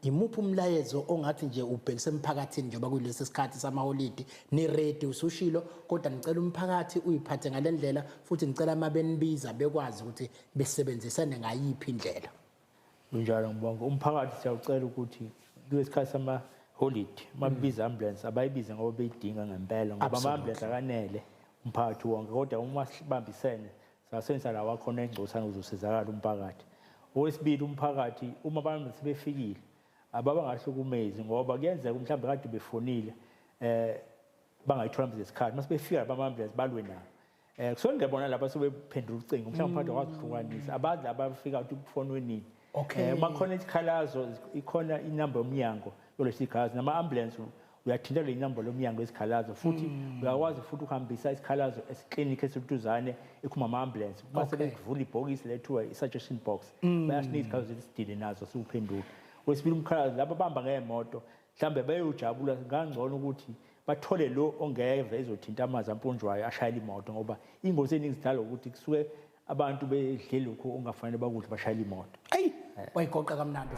Imuphi umlayezo ongathi nje ubhekise emphakathini njengoba kuyilesi sikhathi samaholidi, ni-ready usushilo, kodwa ngicela umphakathi uyiphathe ngale ndlela, futhi ngicela uma benibiza bekwazi ukuthi besebenzisane ngayiphi indlela. Kunjalo, ngibonga. Umphakathi siyawucela ukuthi kulesikhathi samaholidi uma bebiza ambulance abayibize ngoba beyidinga ngempela, ngoba ama-ambulance akanele umphakathi wonke, kodwa uma sibambisene singasebenzisa lawa akhona engcosana ukuze usizakale umphakathi. Okwesibili, umphakathi uma abantu sebefikile ababangahlukumezi, ngoba kuyenzeka mhlawumbe kade befonile bangayithola ngesikhathi, mase befika laba ama-ambulance balwe nabo. Kusuke ngebona lapha sebephendula ucingo, mhlawumbe umphakathi akwazi ukuhlukanisa abazi laba bafika ukuthi kufonwe nini. Uma khona isikhalazo, ikhona inamba yomnyango yolesi sikhalazo, nama-ambulance uyathinta le inamba lomnyango wesikhalazo, futhi uyakwazi futhi ukuhambisa isikhalazo esiklinikhi esiduzane ekhuma ama-ambulance. Uma sebevula ibhokisi lethiwa i-suggestion box, bayasinika izikhalazo zethu sidile nazo siwuphendule. Okwesibili, umkhalazo laba abahamba ngey'moto mhlawumbe beyojabula, kangcono ukuthi bathole lo ongeve ezothinta amanzi amponjwayo ashayela imoto, ngoba ingozi eningi zidalwa ukuthi kusuke abantu bedle lokhu ongafanele bakudle bashayela imoto. Eyi, wayigoqa kamnandi.